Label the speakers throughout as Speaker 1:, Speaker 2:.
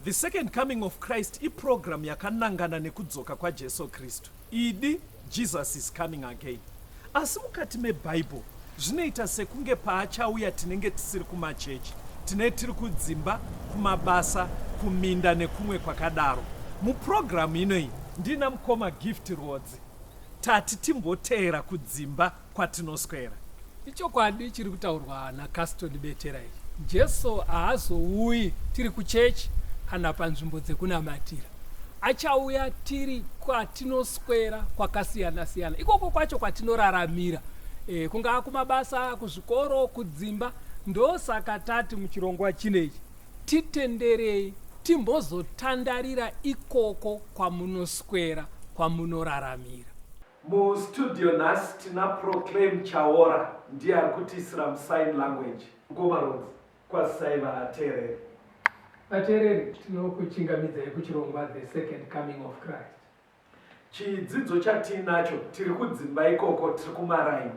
Speaker 1: The Second Coming of Christ iprogram yakanangana nekudzoka kwaJesu Kristu. Idi, Jesus is coming again. Asi mukati meBible zvinoita sekunge paachauya tinenge tisiri kumachechi, tine tiri kudzimba, kumabasa, kuminda nekumwe kwakadaro. Muprogram inoyi ndina mukoma Gift Rwodzi. Tati timboteera kudzimba kwatinoswera.
Speaker 2: Ichokwadi chiri kutaurwa naCaston Betera ichi. Jesu haazouyi tiri kuchechi kana panzvimbo dzekunamatira. Achauya tiri kwatinoswera kwakasiyana siyana, ikoko kwacho kwatinoraramira, kungaa kumabasa, kuzvikoro, kudzimba. Ndosaka tati muchirongwa chinechi titenderei timbozotandarira ikoko kwamunoswera, kwamunoraramira.
Speaker 1: Mustudio nhasi tina Proclaim Chaora, ndiye ari kutiisira musign language. Mukoma Rhodes, kwazisai vateereri.
Speaker 2: Vateereri, tinokuchingamidzai kuchirongwa The Second Coming of Christ.
Speaker 1: Chidzidzo chatiinacho, tiri kudzimba ikoko, tiri kumaraini.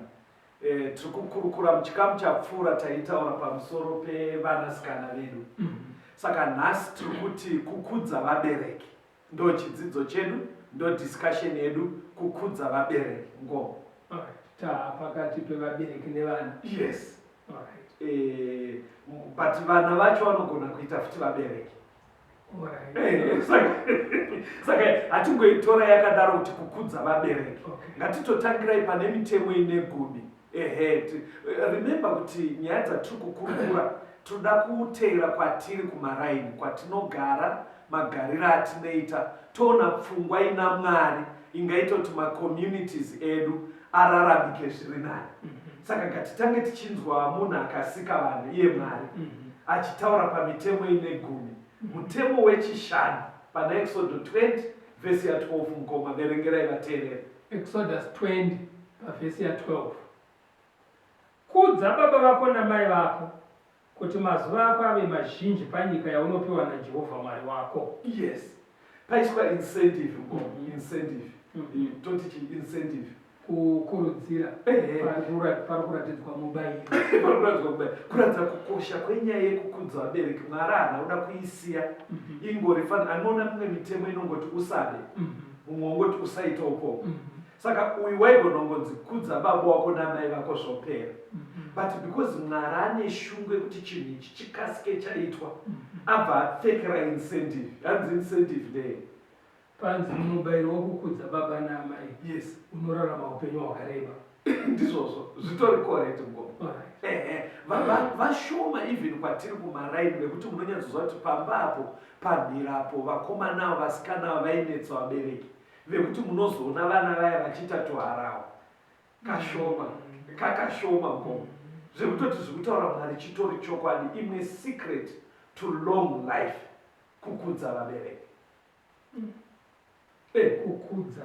Speaker 1: Tiri kukurukura muchikamu chapfuura taitaura pamusoro pevanasikana vedu. Saka nhasi tiri kuti kukudza vabereki. Ndo chidzidzo chedu, ndo discussion yedu, kukudza vabereki. Ngo.
Speaker 2: Alright, taa pakati pevabereki nevana.
Speaker 1: Yes.
Speaker 2: Alright.
Speaker 1: But vana vacho vanogona kuita futi vabereki.
Speaker 2: Alright.
Speaker 1: Saka hatingoitora yakadaro kuti kukudza vabereki.
Speaker 2: Okay.
Speaker 1: Ngatitotangirai pane mitemo ine gumi. Ehe, remember kuti nyaya dzatiri kukurukura tinoda kuteera kwatiri kumaraini, kwatinogara, magariro atinoita, toona pfungwa ina Mwari ingaita kuti macommunities edu araramike zviri nani. Saka ngatitange tichinzwa munhu akasika vanhu, iye Mwari, achitaura pamitemo ine gumi. Mutemo wechishanu pana Exodus 20 vhesi ya 12, mukoma, verengerai vateereri.
Speaker 2: Exodus 20 pavhesi ya 12. Kudza baba vako namai vako, kuti mazuva ako ave mazhinji panyika yaunopiwa naJehovha Mwari wako.
Speaker 1: Yes. Paiswa incentive, mukoma, incentive. Toti chi incentive.
Speaker 2: Kukurudzira. Pari kuratidzwa mubayiro.
Speaker 1: Pari kuratidzwa mubayiro. Kuratidza kukosha kwenyaya yekukudza vabereki. Mwari haana kuda kuisiya. Ingori fana anoona mimwe mitemo inongoti usabe. Mumwe wongoti usaita upombwe. Saka uyu waigona kungonzi kudza baba wako namai vako zvopera. But because Mwari ane shungu yekuti chinhu ichi chikasike chaitwa, abva apfekera incentive. Hanzi incentive ndeye?
Speaker 2: Panzi mubayiro wokukudza baba naamai.
Speaker 1: Yes.
Speaker 2: Unorarama upenyu hwakareba.
Speaker 1: Ndizvozvo, zvitori correct mukoma.
Speaker 2: Alright.
Speaker 1: Ehe, vashoma even kwatiri kumaraini vekuti munonyatsoziva kuti pamba apo, pamhirapo, vakomana avo, vasikana avo vainetsa vabereki. Vekuti munozoona vana vaya vachiita tuharawa kashoma, kakashoma mukoma. Zvekutoti zvikutaura Mwari chitori chokwadi, imwe secret to long life kukudza vabereki.
Speaker 2: Kukudza.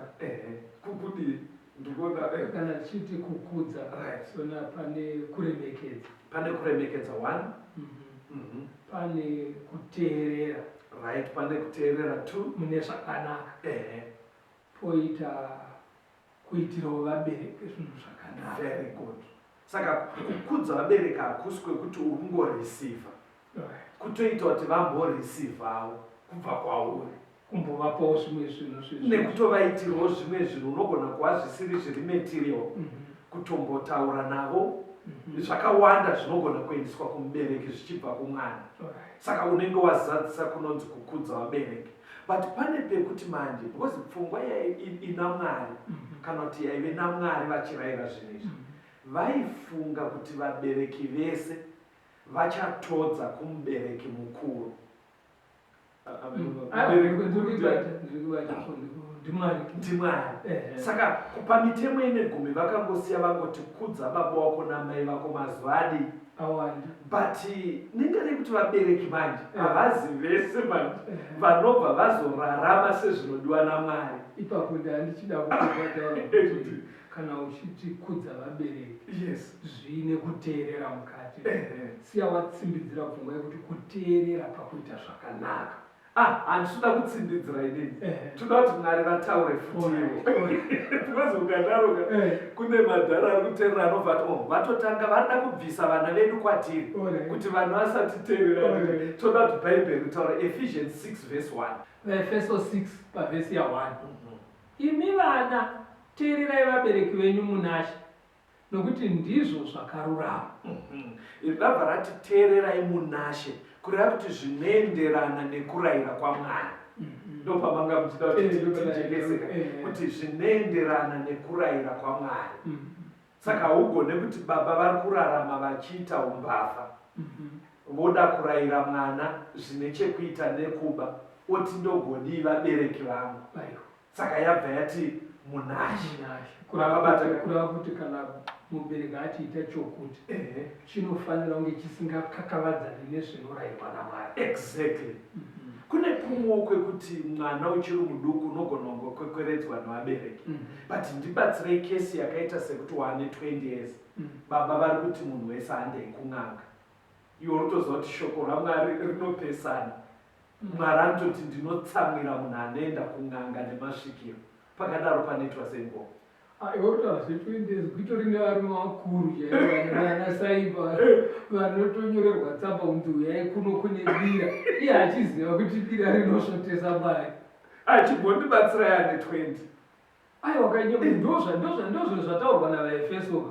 Speaker 1: Kukudii? Ndikuona,
Speaker 2: Kana tichiti kukudza,
Speaker 1: Right.
Speaker 2: sona pane kuremekedza.
Speaker 1: Pane kuremekedza 1.
Speaker 2: Pane kuteerera.
Speaker 1: Right, pane kuteerera 2.
Speaker 2: Mune zvakanaka. Poita kuitirawo vabereki zvinhu zvakanaka.
Speaker 1: Very good. Saka kukudza vabereki hakusi kwekuti uri kungoreceiva. Kutoita kuti vamboreceivawo kubva kwauri.
Speaker 2: Kumbovapawo zvimwe zvinhu zvezvo.
Speaker 1: Nekutovaitirawo zvimwe zvinhu, unogona kuva zvisiri zviri material. Kutombotaura navo. Zvakawanda zvinogona kuendeswa kumubereki zvichibva kumwana. Saka unenge wazadzisa kunonzi kukudza vabereki. But pane pekuti manje, because pfungwa ina Mwari, kana kuti yaive naMwari vachirayira zvinhu izvi, vaifunga kuti vabereki vese vachatodza kumubereki mukuru.
Speaker 2: NdiMwari.
Speaker 1: Saka pamitemo ine gumi vakangosiya vangoti kudza baba wako namai vako mazuva adii?
Speaker 2: Awanda.
Speaker 1: But nengari yekuti vabereki manje havazi vese manje vanobva vazorarama sezvinodiwa naMwari.
Speaker 2: Ipapo ndandichida kutaura kuti kana uchiti kudza vabereki,
Speaker 1: Yes.
Speaker 2: zvine kuteerera mukati. Siya watsimbidzira pfungwa yekuti kuteerera pakuita zvakanaka.
Speaker 1: Ah, handisi kuda kutsindidzira inini. Toda kuti Mwari vataure futiwo. Because ukadaroka kune madhara ari kuteerera anobva ati oh, vatotanga varida kubvisa vana vedu kwatiri kuti vanhu vasatiteerera. Toda kuti Bhaibheri ritaure Ephesians 6 verse 1.
Speaker 2: VaEfeso 6 pavhesi ya 1. Imi vana, teererai vabereki venyu munaShe, nokuti ndizvo zvakarurama.
Speaker 1: Iri rabva rati teererai munaShe, kureva kuti zvinoenderana nekurayira kwaMwari. Ndopamanga muchida kuti tijekese kuti zvinoenderana nekurayira kwaMwari. Saka haugone kuti baba vari kurarama vachiita umbavha, voda kurayira mwana zvine chekuita nekuba, oti ndogodii vabereki vangu. Saka yabva yati munaShe.
Speaker 2: Kureva kuti kana mubereki atiita chokuti chinofanira kunge chisingakakavadzani nezvinorayirwa naMwari.
Speaker 1: Exactly. Kune kumwewo kwekuti mwana uchiri muduku unogona kungokwekweredzwa nevabereki. But ndibatsirei kesi yakaita sekuti waane 20 years. Baba vari kuti munhu wese handei kun'anga. Iwe unotoziva kuti shoko raMwari rinopesana. Mwari anototi ndinotsamwira munhu anoenda kun'anga nemasvikiro. Pakadaro panoitwa sei ngoma?
Speaker 2: Ah, iwe kutaura zve20 years kuitori nevarume vakuru chaivo vana saimba vanotonyorerwa tsamba kunzi uyai kuno kune bira, iye achiziva kuti bira rinosvotesa Mwari.
Speaker 1: Achibondibatsirai ane 20.
Speaker 2: Aiwa kanyoko, ndozvo zvataurwa navaEfeso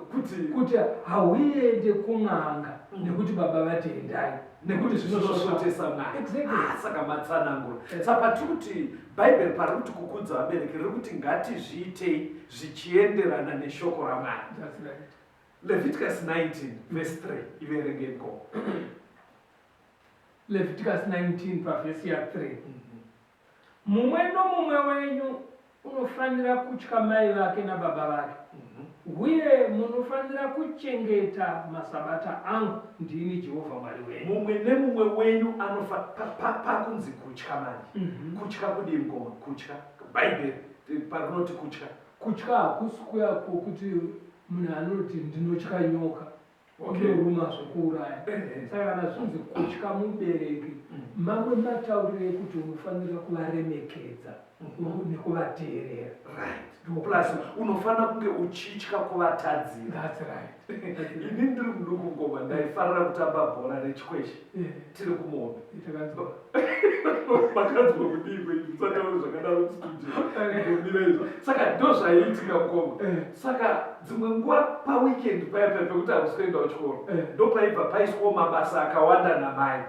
Speaker 2: kuti hauende kun'anga nekuti baba vati endai, nekuti
Speaker 1: zvinosvotesa Mwari. Ah, saka matsanangura. Saka patiri kuti Bhaibheri pari kuti kukudza vabereki riri kuti ngatizviitei zvichienderana neshoko raMwari.
Speaker 2: That's right.
Speaker 1: Leviticus 19 verse 3 iverengei mukoma.
Speaker 2: Leviticus 19 pavhesi ya 3. Mumwe nomumwe wenyu unofanira kutya mai vake nababa vake, uye munofanira kuchengeta masabata angu. Ndini Jehovha Mwari wenyu.
Speaker 1: Mumwe nemumwe wenyu anofa pakunzi kutya manje. Kutya kudii mukoma? Kutya. Bhaibheri parinoti kutya.
Speaker 2: Kutya hakusi kuya kwokuti munhu anoti ndinotya nyoka. Inoruma zvekuuraya. Saka kana zvinzi kutya mubereki, mamwe matauriro ekuti unofanira kuvaremekedza nekuvateerera.
Speaker 1: Right. Plus unofanira kunge uchitya kuvatadzira.
Speaker 2: That's right.
Speaker 1: Ini ndiri muduku ngoma ndaifarira kutamba bhora rechikweshe tiri kumombe. Makanzwa kudii kwenyu? Musataure zvakadaro mustudio. Ngomira izvo. Saka ndozvaiitika mukoma. Saka dzimwe nguva paweekend paya paya pekuti hakusi kuenda kuchikoro, ndopaibva paiswawo mabasa akawanda namai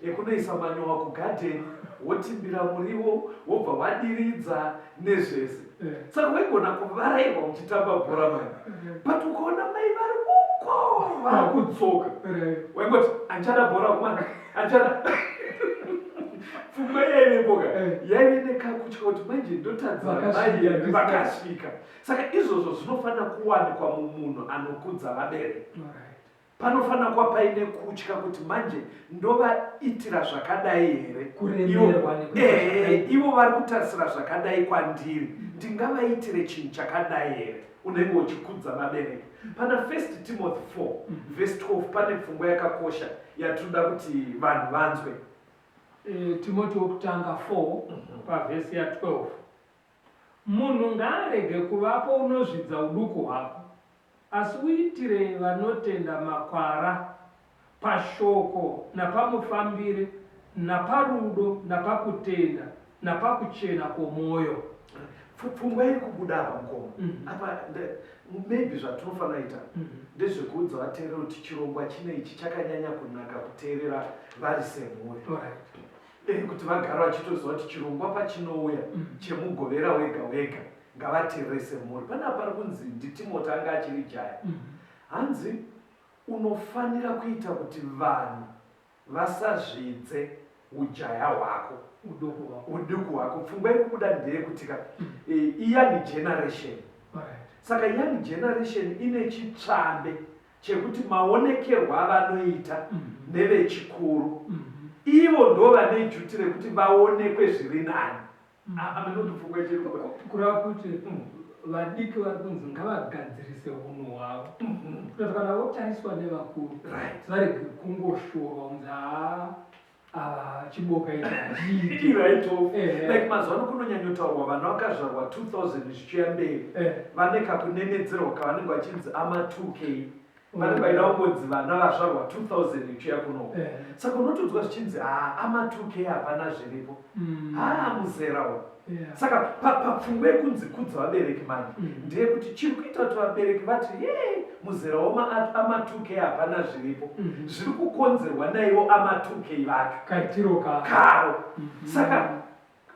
Speaker 1: ekunoisa manyowa kugadheni, wotimbira muriwo, wobva wadiridza nezvese. Saka waigona kuvarairwa uchitamba bhora mani, but ukaona mai vari uko vakudzoka, waingoti andichada bhora kumana, andichada. Pfungwa yaivepoka yaive nekakutya kuti manje ndotadza mai vakasvika. Saka izvozvo zvinofanira kuwanikwa mumunhu anokudza vabereki. Panofanira kuva paine kutya kuti manje ndovaitira zvakadai here?
Speaker 2: Kuremerwa nekuita zvakaipa.
Speaker 1: Ivo vari kutarisira zvakadai kwandiri, ndingavaitire chinhu chakadai here? Unenge uchikudza vabereki. Pana 1 Timothy 4 verse 12 pane pfungwa yakakosha yatinoda kuti vanhu vanzwe.
Speaker 2: Timoti wokutanga 4 pavhesi ya 12. Munhu ngaarege kuvapo unozvidza uduku hwako, asi uitire vanotenda makwara pashoko napamufambire naparudo napakutenda napakuchena kwomwoyo.
Speaker 1: Pfungwa iri kubuda apa mukoma, apa maybe zvatinofanira kuita ndezvekuudza vateereri kuti chirongwa chino ichi chakanyanya kunaka kuteerera vari semhuri. Kuti vagare vachitoziva kuti chirongwa pachinouya chemugovera wega wega ngavateerere semhuri. Panapa pari kunzi ndiTimoti anga achiri jaya. Hanzi unofanira kuita kuti vanhu vasazvidze ujaya hwako, uduku hwako. Pfungwa iri kubuda ndeyekuti ka iyoung generation. Saka young generation ine chitsvambe chekuti maonekerwo avanoita nevechikuru, ivo ndo vane duty rekuti vaonekwe zviri nani. Aminoti pfungwa ichiri kubuda.
Speaker 2: Kureva kuti vadiki vari kunzi ngavagadzirise unhu hwavo, kuti kana votariswa nevakuru varege kungoshorwa kunzi haa. Ava chiboka ichi hachiiti.
Speaker 1: Right off.
Speaker 2: Eh.
Speaker 1: Like mazuva ano kunonyanyotaurwa vana vakazvarwa 2000 zvichiuya mberi.
Speaker 2: Eh.
Speaker 1: Vane kakunenedzerwa kavanenge vachinzi ama 2K. Vanenge vaida kungonzi vana vazvarwa 2000 ichiuya kuno.
Speaker 2: Eh.
Speaker 1: Saka unotonzwa zvichinzi haa ama 2K hapana zviripo. Haa muzera uyu.
Speaker 2: Yeah.
Speaker 1: Saka papfungwa yekunzi kudza vabereki manje ndeyekuti chiri kuita kuti vabereki vati ye muzera wama ama 2K hapana zviripo. Zviri kukonzerwa naivo ama 2K vacho.
Speaker 2: Kaitiro ka.
Speaker 1: Karo. Saka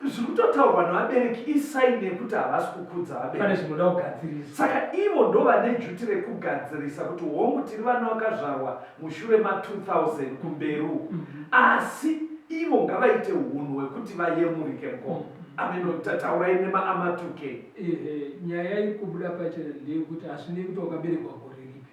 Speaker 1: zviri kutotaurwa nevabereki isaini yekuti havasi kukudza
Speaker 2: Pane
Speaker 1: vabereki.
Speaker 2: zvinoda kugadziriswa.
Speaker 1: Saka ivo ndo vane duty rekugadzirisa kuti hongu tiri vana vakazvarwa mushure ma 2000 kumberi uku. Asi ivo ngavaite hunhu hwekuti vayemurike mukoma. Ameno taurai nema ama 2K.
Speaker 2: Ehe, nyaya iri kubuda pachena ndeyekuti hazvinei kuti wakaberekwa gore ripi,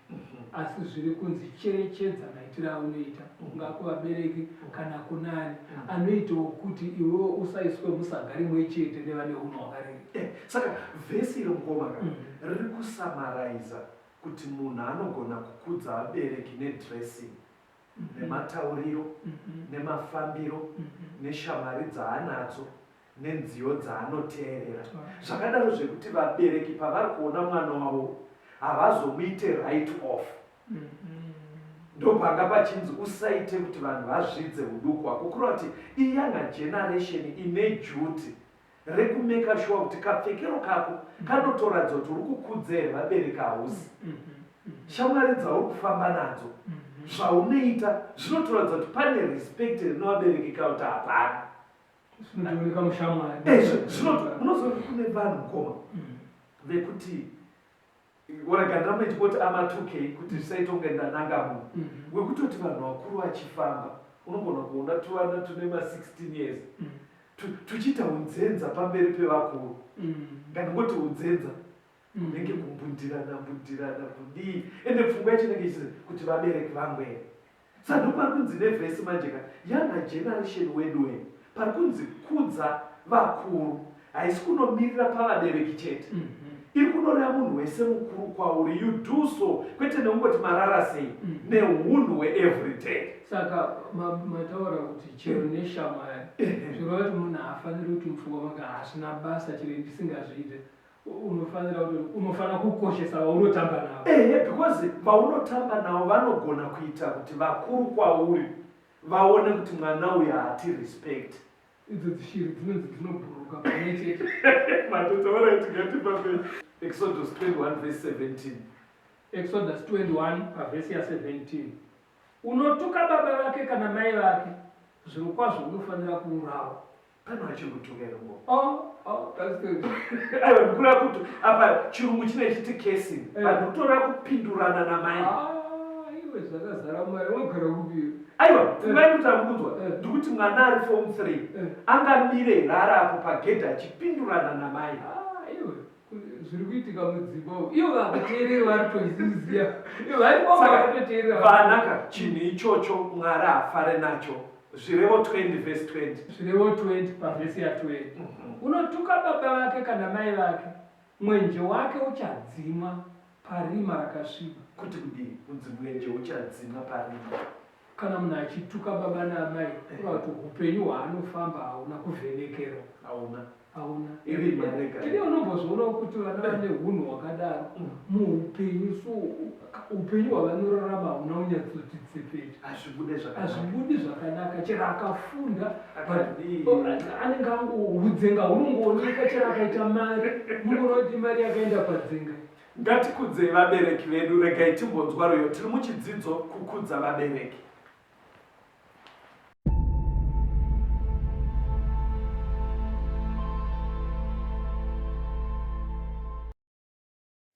Speaker 2: asi zviri kunzi cherechedza maitiro aunoita, kungaa kuvabereki kana kunani, anoitawo kuti iwewe usaiswe musaga rimwe chete nevane hunhu hwakarereka.
Speaker 1: Saka vhesi iri mukoma ka riri kusamaraiza kuti munhu anogona kukudza vabereki nedressing, nematauriro, nemafambiro, neshamwari dzaanadzo, nenziyo dzaanoteerera. Zvakadaro zvekuti vabereki pavari kuona mwana wavo havazomuite write off. Ndopanga pachinzi usaite kuti vanhu vazvidze uduku hwako. Kureva kuti iyanga generation ine duty rekumeka sure kuti kapfekero kako kanotoratidza kuti uri kukudza here vabereki hausi. Shamwari dzauri kufamba nadzo, zvaunoita zvinotoratidza kuti pane respect here nevabereki kana kuti hapana.
Speaker 2: Zvinotooneka mushamwari.
Speaker 1: Unozoona kune vanhu mukoma vekuti orega ndiramba ndichingoti ama 2K kuti zvisaite kunge ndananga munhu. Wekutoti vanhu vakuru vachifamba unogona kuona tuvana tune ma 16 years tuchiita unzenza pamberi pevakuru. Ngandingoti unzenza kunenge kumbundirana mbundirana kudii, ende pfungwa yacho inenge ichizi kuti vabereki vangu here. Saka ndopari kunzi nevhesi manje ka younger generation wedu we pari kunzi kudza vakuru haisi kunomirira pavabereki chete. Iri kunoreva munhu wese mukuru kwauri, you do so kwete nekungoti marara sei, nehunhu hweeveryday.
Speaker 2: Saka mataura kuti chero neshamwari, zvoreva kuti munhu haafaniri kuti mupfungwa make hazvina basa chero ndisingazviite. Unofanira kuti unofanira kukoshesa vaunotamba navo.
Speaker 1: Ehe, because vaunotamba navo vanogona kuita kuti vakuru kwauri vaone kuti mwana uyu haati respect.
Speaker 2: Idzo dzishiri dzinonzi dzinobhururuka pamwe chete.
Speaker 1: Matotaura kuti ngatifambe. Exodus 21 verse 17.
Speaker 2: Exodus 21 pavhesi ya 17. Unotuka baba vake kana mai vake, zvirokwazvo unofanira kuurawa.
Speaker 1: Pane vachiri kutuka here ngo?
Speaker 2: Oh, oh, that's good.
Speaker 1: Aiwa, ndikura kuti apa chirungu chine chiti cursing.
Speaker 2: Eh.
Speaker 1: Vanhu kutora kupindurana namai.
Speaker 2: Ah, iwe zvakazara mari, unogara kupi?
Speaker 1: Aiwa, pfungwa yekuti amukunzwa.
Speaker 2: Eh.
Speaker 1: Ndikuti mwana ari form 3
Speaker 2: Eh.
Speaker 1: angamire here ari apo pagedhi achipindurana namai.
Speaker 2: Ah, iwe zviri kuitika mudzimba umu. Ivo vakateerera vari toziziya. Ivo vari kwamba
Speaker 1: Saka,
Speaker 2: vakatoteerera.
Speaker 1: Vana ka chinhu ichocho Mwari haafare nacho. Zvirevo 20 verse 20.
Speaker 2: Zvirevo 20 pavhesi ya 20. Unotuka baba vake kana mai vake, mwenje wake uchadzimwa parima rakasviba.
Speaker 1: Kuti kudii? Kunzi mwenje uchadzimwa parima.
Speaker 2: Kana munhu achituka baba naamai, kureva kuti upenyu hwaanofamba hauna kuvhenekerwa.
Speaker 1: Hauna.
Speaker 2: Hauna.
Speaker 1: Irima rega.
Speaker 2: Ine unombozvionawo kuti vana vane hunhu hwakadaro muupenyu, so upenyu hwavanorarama hauna kunyatsoti tsepete.
Speaker 1: Hazvibude zvakanaka.
Speaker 2: Hazvibudi zvakanaka. Chero akafunda, but
Speaker 1: Akadii?
Speaker 2: anenge angohudzenga hunongooneka chero akaita mari. Munoona kuti mari yakaenda padzenga.
Speaker 1: Ngatikudzei vabereki vedu, regai timbonzwa rwiyo. Tiri muchidzidzo kukudza vabereki.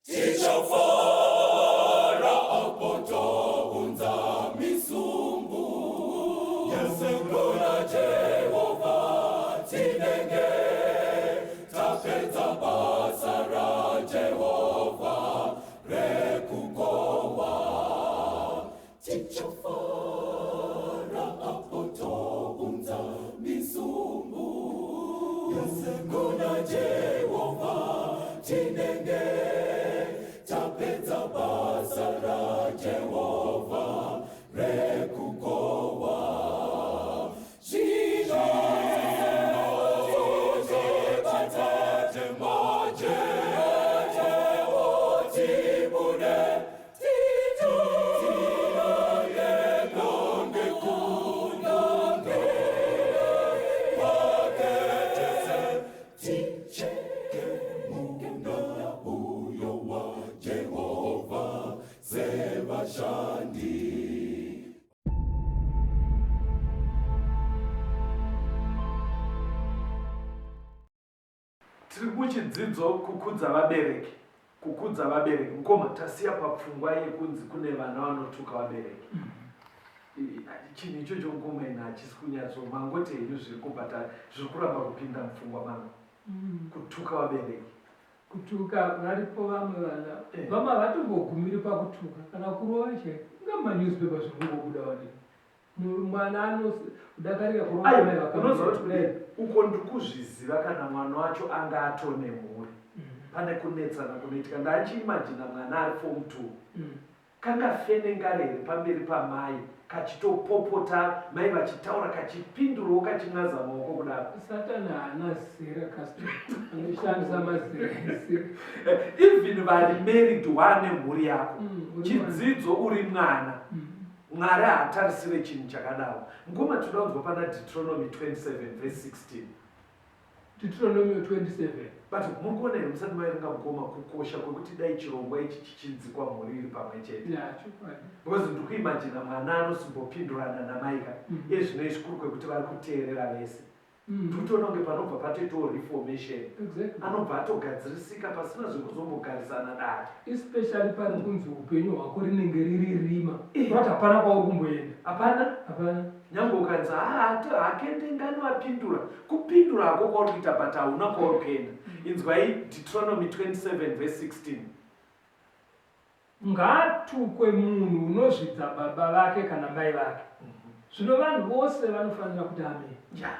Speaker 3: Tichafara apo tounza misumbu yese kuna Jehovha, tinenge tapedza basa raJehovha rekukohwa. Tichafara apo tounza misumbu yese kuna Jehovha, tinenge tapedza basa raJehovha rekukohwa.
Speaker 1: Tiri muchidzidzo kukudza vabereki. Kukudza vabereki. Mukoma, tasiya papfungwa yekunzi kune vana vanotuka vabereki. Chinhu ichocho mukoma ini hachisi kunyatso mangoti henyu zviri kubata zviri kuramba kupinda mupfungwa mangu. Kutuka vabereki.
Speaker 2: Kutuka varipo vamwe vana. Vamwe havatombogumiri pakutuka kana kurova chaiko. Inga mumanewspaper zviri kungobuda wani. Mwana anodakarira kurova
Speaker 1: Aiwa,
Speaker 2: mai vakamira.
Speaker 1: unoziva kuti kudai uko ndikuzviziva kana mwana wacho anga atone mhuri pane kunetsana kunoitika. Ndachiimajina mwana ari form 2 Kangafenengare here pamberi pamai kachitopopota mai vachitaura kachipindurawo kachimwaza maoko kudaro.
Speaker 2: Satan haana zera custom anoshandisa mazera ese.
Speaker 1: Even vari married wane mhuri yako chidzidzo uri mwana Mwari haatarisire chinhu chakadaro. Mukoma tinoda kunzwa pana Deuteronomy 27 verse 16.
Speaker 2: Deuteronomio 27.
Speaker 1: But muri kuona here musati maverenga mukoma kukosha kwekuti dai chirongwa ichi chichinzikwa mhuri iri pamwe chete.
Speaker 2: Yeah, chokwadi.
Speaker 1: Because ndiri kuimagina mwana anosimbopindurana namai ka ezvino izvi kuri kwekuti vari kuteerera vese. Ndiri kutoona kunge panobva patoitawo reformation. Anobva atogadzirisika pasina zvekuzombogarisana dare.
Speaker 2: Especially pari kunzi upenyu hwako rinenge riri rima. But hapana kwauri kumboenda.
Speaker 1: Hapana?
Speaker 2: Hapana.
Speaker 1: Nyangwe ukanzi haa hakende ngani vapindura. Kupindura hako kwauri kuita but hauna kwauri kuenda. Inzwai Deuteronomy 27 verse 16.
Speaker 2: Ngaatukwe munhu unozvidza baba vake kana mai vake. Zvino vanhu vose vanofanira kuti ameni.
Speaker 1: Ya.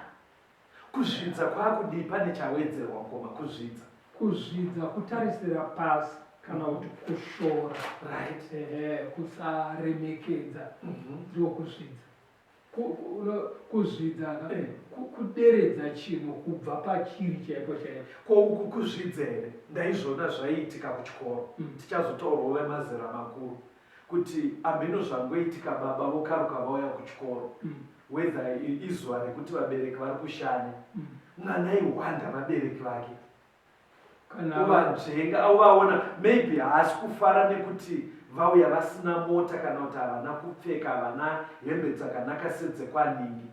Speaker 1: Kuzvidza kwakudii pane chawedzerwa mkoma kuzvidza.
Speaker 2: Kuzvidza kutarisira pasi kana kuti kushora.
Speaker 1: Right.
Speaker 2: Ehe, kusaremekedza ndiko kuzvidza. Kuzvidza ka kuderedza chinhu kubva pachiri chaipo chaipo.
Speaker 1: Ko uku kuzvidza here? Ndaizviona zvaiitika kuchikoro. Tichazotaurawo vemazera makuru kuti hamheno zvangoitika baba vokaruka vauya kuchikoro. Whether izuva rekuti vabereki vari kushanya. Mwana aihwanda vabereki vake.
Speaker 2: Kana
Speaker 1: Ovanzvenga ovaona maybe haasi kufara nekuti vauya vasina mota kana kuti havana kupfeka havana hembe dzakanaka sedzekwaningi.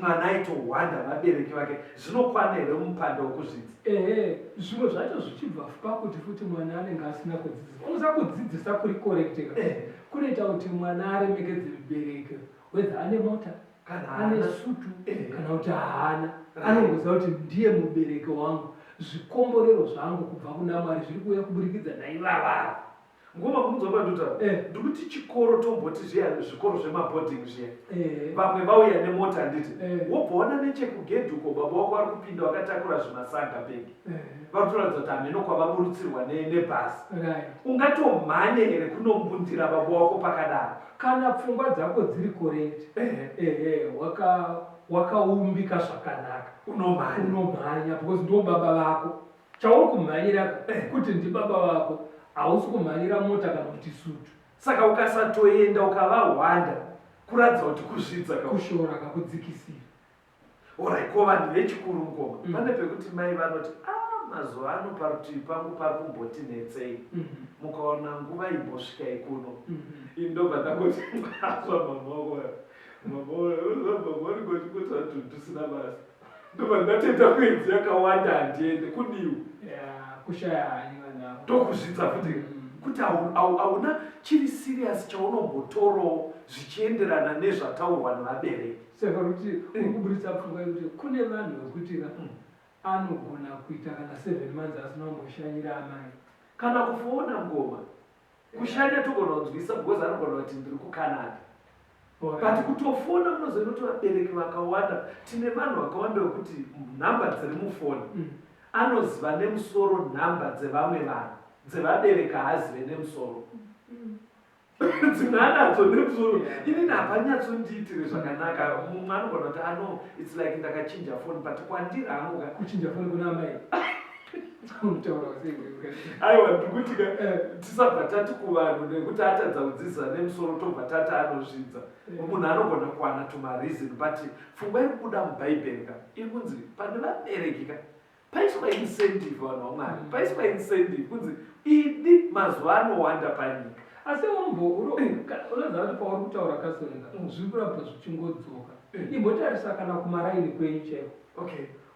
Speaker 1: Mwana aitohwanda vabereki vake. Zvinokwana here mupanda wekuzvidza?
Speaker 2: Ehe, zvimwe zvacho zvichibva pakuti futi mwana anenge asina kudzidziswa. Unoziva kudzidzisa kuri correct ka? Kunoita kuti mwana aremekedze mubereki whether ane mota,
Speaker 1: Kana
Speaker 2: ane
Speaker 1: haana.
Speaker 2: sutu kana kuti haana. Anongoziva kuti ndiye mubereki wangu, zvikomborero zvangu kubva kuna Mwari zviri kuuya kuburikidza naivava.
Speaker 1: Ngoma kunzwa pandotaura. Ndikuti chikoro tomboti zviya zvikoro zvemaboarding zviya. Vamwe vauya nemota handiti. Wobva waona nechekugedhi uko baba wako vari kupinda vakatakura zvimasaga bhegi. Vari kutoratidza kuti hamheno kwavaburutsirwa nebhazi. Ungatomhanye here kunombundira baba wako pakadaro?
Speaker 2: Kana pfungwa dzako dziri correct, ehe, wakaumbika zvakanaka.
Speaker 1: Unomhanya.
Speaker 2: Unomhanya because ndo baba vako. Chauri kumhanyira ka kuti ndibaba vako, hausi kumhanyira mota kana kuti sutu.
Speaker 1: Saka ukasatoenda ukavahwanda kuratidza kuti kuzvidza ka.
Speaker 2: Kushora ka, kudzikisira.
Speaker 1: Alright, ko vanhu vechikuru mukoma, pane pekuti mai vanoti ah mazuva ano parutivi pangu pari kumboti netsei. Mukaona nguva imbosvikai kuno. Ini ndobva ndangoti azwa mama wako vaya. Mama wako vanenge vachingoti tunhu tusina basa. Ndobva ndatoita mwedzi yakawanda handiende kudiwa.
Speaker 2: Yeah, kushaya hanya vanhu ava.
Speaker 1: Ndokuzvidza futi kuti hauna chiri serious chaunombotorowo zvichienderana nezvataurwa nevabereki.
Speaker 2: Saka kuti uri kuburitsa pfungwa yekuti kune vanhu vekuti ka anogona kuita kana 7 months asina kumboshanyira amai.
Speaker 1: Kana kufona ngoma. Kushanya togona kunzwisa because anogona kuti ndiri kuCanada. But kutofona munoziva kuti vabereki vakawanda tine vanhu vakawanda vekuti nhamba dziri mufoni anoziva nemusoro nhamba dzevamwe vanhu dzevabereki haazive nemusoro. Dzimwe anadzo nemusoro. Inini hapanyatsondiitire zvakanaka. Mumwe anogona kuti ano it's like ndakachinja foni but kwandiri hangu ka.
Speaker 2: Kuchinja foni kuna amai. Unotaura sei?
Speaker 1: Aiwa ndikuti ka tisabva tati kuvanhu nekuti atadza kudzidzisa nemusoro tobva tati anozvidza. Munhu anogona kuwana tumareason but pfungwa iri kubuda mubhaibheri ka iri kunzi pane vabereki ka paiswa incentive vanhu vaMwari paiswa incentive kunzi idi mazuva anowanda panyika.
Speaker 2: Asi unoziva kuti pauri kutaura Kasonga zviri kuramba zvichingodzoka. Imbotarisa kana kumaraini kwenyu chaiko.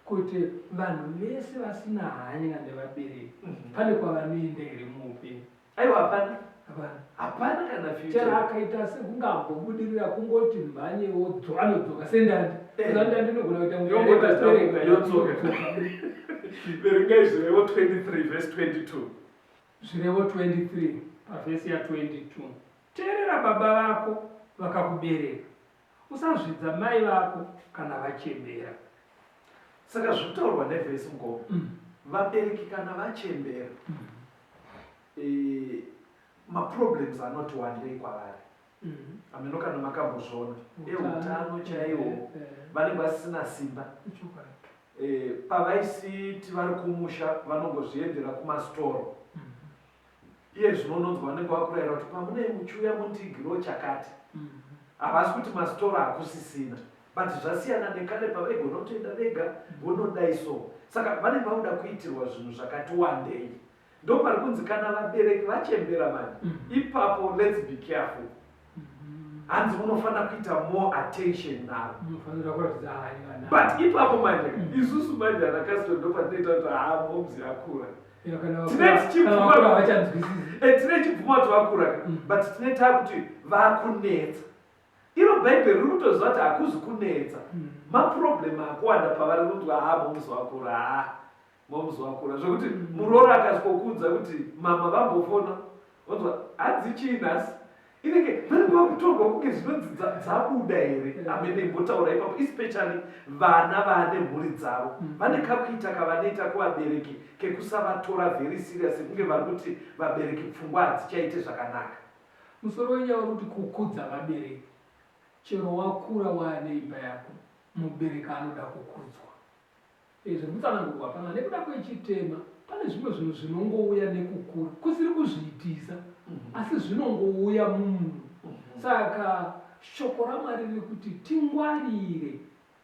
Speaker 2: Kuti vanhu vese vasina hanya nevabereki pane kwavanoenda here muupenyu?
Speaker 1: Aiwa, hapana.
Speaker 2: Hapana.
Speaker 1: Hapana kana future.
Speaker 2: Chero akaita sekunge ambobudirira, kungoti mhanye anodzoka sendandi. Ndandi inogona kuita kunge
Speaker 1: Yongoita
Speaker 2: yareba.
Speaker 1: sitamuka, yodzoka. Verengai Zvirevo 23 verse 22.
Speaker 2: Zvirevo 23 pavhesi ya22: Teerera baba vako vakakubereka, usazvidza mai vako kana vachembera.
Speaker 1: Saka zvinotaurwa nevhesi, mukoma, vabereki kana vachembera, maproblems anoti wandei kwavari. Hameno kana makambozviona, eutano chaiwo, vanenge vasina simba. Pavaisiti vari kumusha vanongozviendera kumasitoro. Iye zvino unonzwa vanenge vakurayira kuti pamunei muchiuya mundigiro chakati. Havasi kuti masitoro hakusisina, but zvasiyana nekare pavaigona kutoenda vega vonodai. So saka vanenge vakuda kuitirwa zvinhu zvakati wandei. Ndo pari kunzi kana vabereki vachembera manje, ipapo let's be careful. Hanzi unofanira kuita more attention navo.
Speaker 2: Unofanira kuratidza hanya navo.
Speaker 1: But ipapo manje, isusu manje ana Caston, ndo patinoita kuti ha, momzi akura.
Speaker 2: Ya, kana
Speaker 1: Tine tichibvuma-
Speaker 2: kana vakura havachanzwisisi.
Speaker 1: Tine chibvuma kuti vakura, but tine taakuti vakunetsa. Iro Bhaibheri riri kutoziva kuti hakuzi kunetsa, maproblem akuwanda pavari. Kunzwa, ha, momzi wakura, ha, momzi wakura, zvokuti muroora akasvikokuudza kuti mama vambofona, onzwa hanzi chii nhasi, inenge vanenge vakutorwa kunge zvinonzi dzabuda here. Amene imbotaura ipapo, especially vana vaane mhuri dzavo, vane kakuita kavanoita kuvabereki kekusavatora very serious, sekunge vari kuti vabereki pfungwa hadzichaite zvakanaka.
Speaker 2: Musoro wenyaya uri kuti kukudza vabereki. Chero wakura waane imba yako, mubereki anoda kukudzwa. Zviri kutsanangurwa pana nekuda kwechitema, pane zvimwe zvinhu zvinongouya nekukura kusiri kuzviitisa, asi zvinongouya mumunhu. Saka shoko raMwari riri kuti tingwarire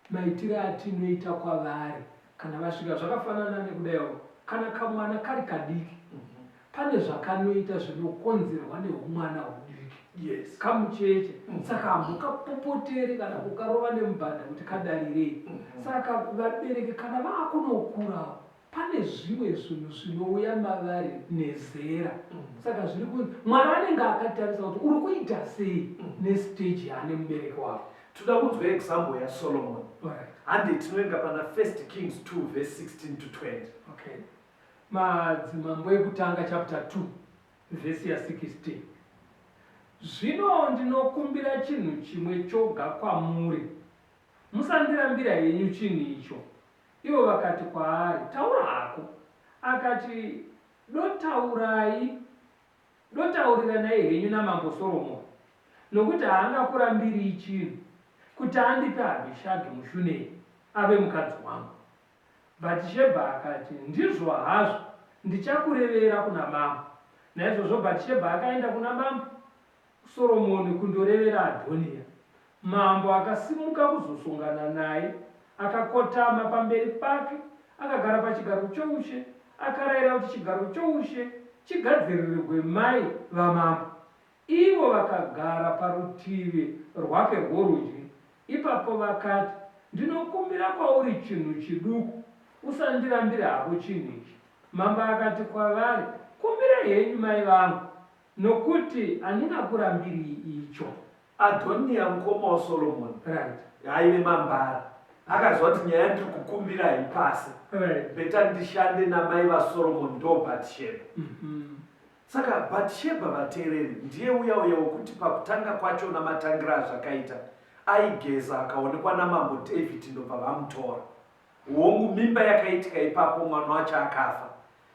Speaker 2: maitiro atinoita kwavari kana vasvika. Zvakafanana nekudaiwo kana kamwana kari kadiki, pane zvakanoita zvinokonzerwa neumwana hudiki, kamucheche. Saka hamukapopoteri kana kukarova nemubhadha kuti kadarirei. Saka vabereki kana vaakunokurawo, pane zvimwe zvinhu zvinouya mavari nezera. Saka zviri kunzi Mwari anenge akatarisa kuti uri kuita sei nestage yaane mubereki wako.
Speaker 1: Toda kunzwa example yaSolomon. Hande tinoenga pana First Kings 2 verse 16 to 20.
Speaker 2: Okay, Madzimambo Ekutanga chapter 2 vhesi ya16: Zvino ndinokumbira chinhu chimwe choga kwamuri, musandirambira henyu chinhu icho. Ivo vakati kwaari, Taura hako. Akati, Dotaurai, dotauriranai henyu namambo Soromoni, nokuti haangakurambirii chinhu, kuti andipe Abhishagi muShunemi ave mukadzi wangu. Bhatishebha akati, Ndizvo hazvo, ndichakurevera kuna mambo. Naizvozvo Bhatishebha akaenda kuna mambo Soromoni kundorevera Adhoniya. Mambo akasimuka kuzosongana naye, akakotama pamberi pake, akagara pachigaro choushe, akarayira kuti chigaro choushe chigadzirirwe mai vamambo. Ivo vakagara parutivi rwake rworudyi. Ipapo vakati, Ndinokumbira kwauri chinhu chiduku, usandirambira hako chinhu ichi. Mambo akati kwavari, Kumbirai henyu, mai vangu, nokuti handingakurambirii icho.
Speaker 1: Adhoniya mukoma waSolomoni aive mambara, akaziva kuti nyaya ndiri kukumbira haipasi, better ndishande namai vaSolomoni, ndo Bhatishebha. Saka Bhatishebha, vateereri, ndiye uya uya wekuti pakutanga kwachona, matangira azvakaita, aigeza akaonekwa namambo David, ndobva vamutora. Hongu, mimba yakaitika ipapo, mwana wacho akafa,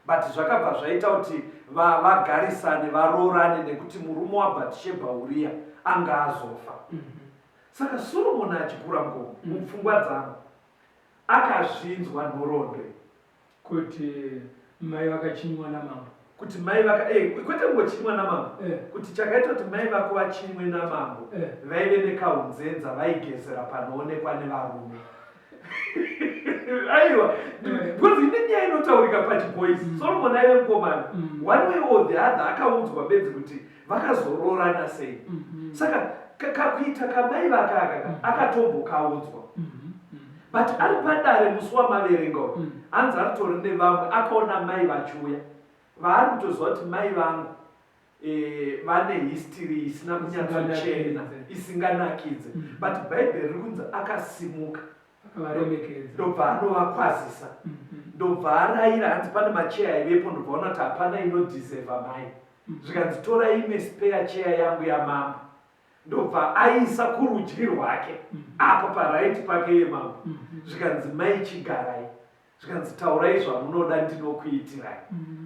Speaker 1: but zvakabva zvaita kuti vagarisane, varoorane, nekuti murume waBhatishebha Uriya anga azofa. Saka Solomoni achikura ngoma, mupfungwa dzangu akazvinzwa nhoroondo iyi.
Speaker 2: Kuti mai vakachinywa namambo.
Speaker 1: Kuti mai vaka kwete kungochinywa namambo, kuti chakaita kuti mai vako vachinywe namambo, vaive nekaunzenza, vaigezera panoonekwa nevarume. Aiwa, because ine nyaya inotaurika pachiboys. Solomon aive mukomana. One way or the other akaudzwa bedzi kuti vakazoroorana sei. Saka kakuita kamai vakaka, akatombokaudzwa. But ari padare musi wamaverenga uyu, hanzi aritori nevamwe, akaona mai vachiuya vaari kutoziva kuti mai vangu vane history isina kunyatsochena, isinganakidze. But Bhaibheri riri kunzi akasimuka,
Speaker 2: akavaremekedza,
Speaker 1: ndobva anovakwazisa, ndobva arayira. Hanzi pane macheya aivepo, ndobva ona kuti hapana inodhizevha mai. Zvikanzi, "Torai imwe spare cheya yangu yamambo." Ndobva aisa kurudyi rwake, apa paright pake yemambo. Zvikanzi, "Mai, chigarai." Zvikanzi, "Taurai zvamunoda, ndinokuitirai."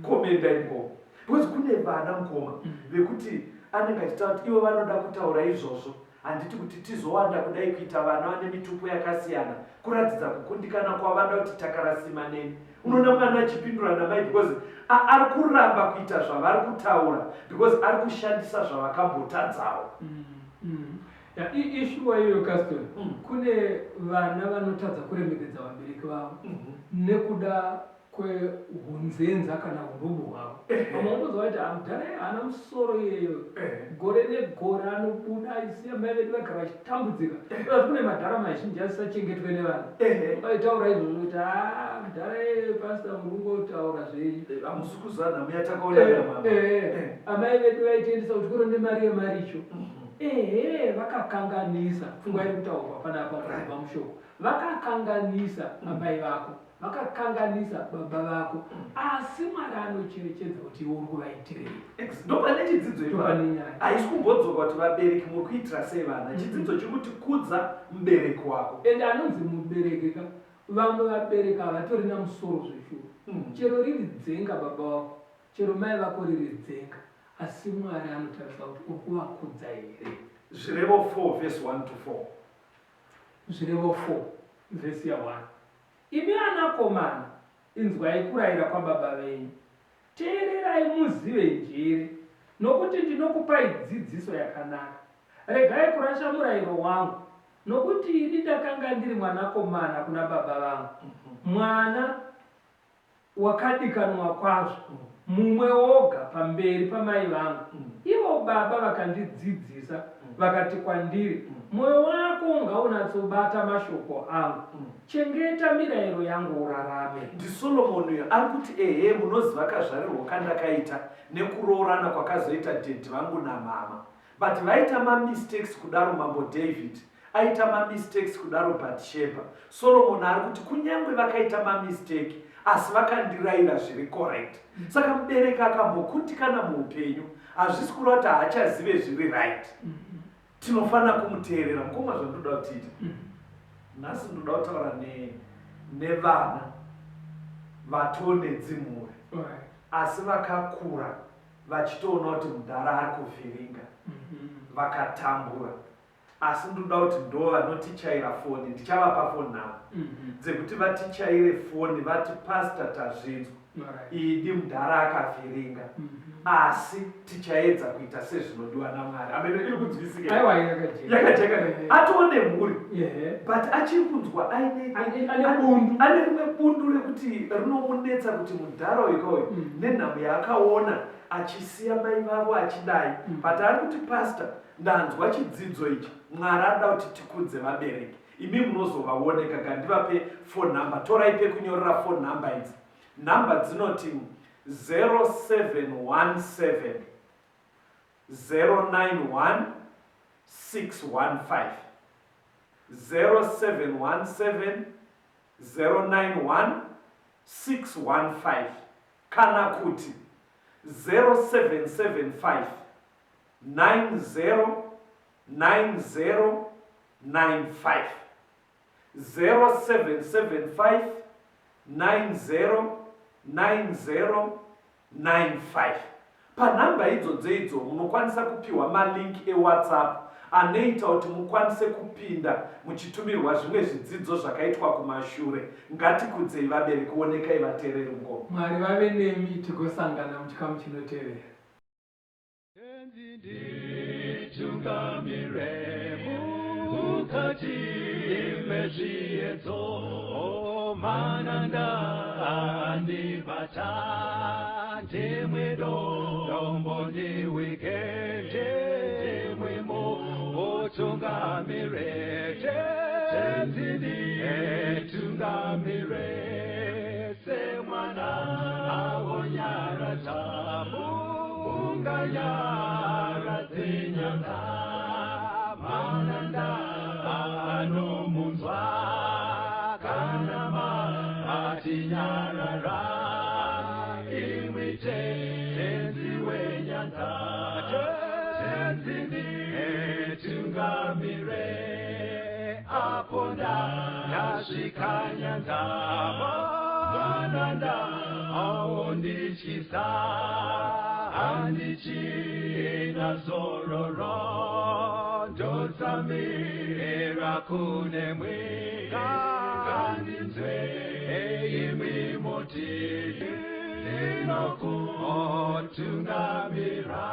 Speaker 1: Komendai mukoma, because kune vana, mukoma, vekuti anenge achitaura kuti ivo vanoda kutaura izvozvo. Handiti kuti tizowanda kudai kuita vana vane mitupo yakasiyana kuratidza kukundikana kwavada kuti takarasima neni. Unoona mwana achipindura namai because ari kuramba kuita zvavari kutaura, because ari kushandisa zvavakambotadzawo.
Speaker 2: Ya, ishuwa iyoyo, Caston. Kune vana vanotadza kuremekedza vabereki vavo nekuda kwehunzenza kana urubu hwavo. Vamwe vanotozwa kuti amudhara haana musoro iyeyo, gore negore anobuda aisiya mai vedu vagara vachitambudzika. Uye kune madhara mazhinji asisachengetwe nevana. Vaitaura izvozvo kuti, "Ha, mudhara iyeyo, pastor, muri kungotaura zvenyu."
Speaker 1: Hamusi kuziva nhamo yatakaona namama.
Speaker 2: Amai vedu vaitiendesa kuchikoro nemari yemaricho. Ehe, vakakanganisa. Pfungwa iri kutaurwa panapa kubva mushoko, vakakanganisa amai vako, vakakanganisa baba vako, asi Mwari anocherechedza kuti iwe uri kuvaitirei.
Speaker 1: Ndopane chidzidzo ipapo.
Speaker 2: Ndopane nyaya.
Speaker 1: Haisi kumbodzoka kuti vabereki muri kuitira sei vana. Chidzidzo chiri kuti kudza mubereki wako.
Speaker 2: Ende anonzi mubereki ka, vamwe vabereki havatorina musoro zveshuwa. Chero riri dzenga baba vako, chero mai vako riri dzenga, asi Mwari anotarisa kuti uri kuvakudza here.
Speaker 1: Zvirevo 4 verse 1 to 4.
Speaker 2: Zvirevo 4 vhesi ya1: Imi anakomana, inzwai kurayira kwababa venyu, teererai muzive njere, nokuti ndinokupai dzidziso yakanaka. Regai kurasha murayiro wangu, nokuti ini ndakanga ndiri mwanakomana kuna baba vangu, mwana wakadikanwa kwazvo, mumwe woga pamberi pamai vangu. Ivo baba vakandidzidzisa, vakati kwandiri, 'Mwoyo wako ngaunatsobata mashoko angu, chengeta mirayiro yangu urarame.'"
Speaker 1: NdiSolomoni uyo ari kuti, ehe, munoziva kazvarirwo kandakaita nekuroorana kwakazoita daddy vangu namama, but vaita mamistakes kudaro. Mambo David aita mamistakes kudaro, Batsheba. Solomoni ari kuti kunyange vakaita mamistake, asi vakandirayira zviri correct. Saka mubereki akambokundikana muupenyu, hazvisi kureva kuti haachazive zviri right. Tinofanira kumuteerera. Mukoma, zvandoda kutiita nhasi, ndoda kutaura nevana vatone dzimhuri, asi vakakura vachitoona kuti mudhara ari kuvhiringa, vakatambura. Asi ndoda kuti ndo vanotichaira foni, ndichavapa foni navo dzekuti vatichaire foni vati, "Pastor, tazvinzwa. Idi mudhara akavhiringa, asi tichaedza kuita sezvinodiwa naMwari." Amene iri kunzwisika?
Speaker 2: Aiwa, yakajeka.
Speaker 1: Yakajeka. Atone mhuri, but achiri kunzwa aine
Speaker 2: ane bundu.
Speaker 1: Ane rimwe bundu rekuti rinomunetsa kuti mudhara uyu kauyu, nenhamo yaakaona achisiya mai vavo achidai. But ari kuti, "Pastor, ndanzwa chidzidzo ichi. Mwari anoda kuti tikudze vabereki." Imi munozovaoneka gandivape phone number. Torai pekunyorera phone number idzi. Nhamba dzinoti 0717 091 615, 0717 091 615, kana kuti 0775 90 90 95, 0775 90 90 95. Panhamba idzodzo idzo munokwanisa kupiwa malink eWhatsApp anoita kuti mukwanise kupinda muchitumirwa zvimwe zvidzidzo zvakaitwa kumashure. Ngatikudzei vabereki. Onekai vateereri, ngoma.
Speaker 2: Mwari vave nemi, tigosangana muchikamu chinotevera.
Speaker 3: Nditungamire mukati mezviedzo, mananda andibata, ndimwe dombo ndiwike, ndimwe mutungamire. Tenzi nditungamire semwana awonyaradza unganyaradze nyanza mananda anomunzwa kana matinyarara imwi Tenzi wenyanza. Tenzi nditungamire apo ndasvika nyanza mananda aondityisa handichina zororo ndotsamira kunemwi ngandinzwe imwi muti ndinokutungamira.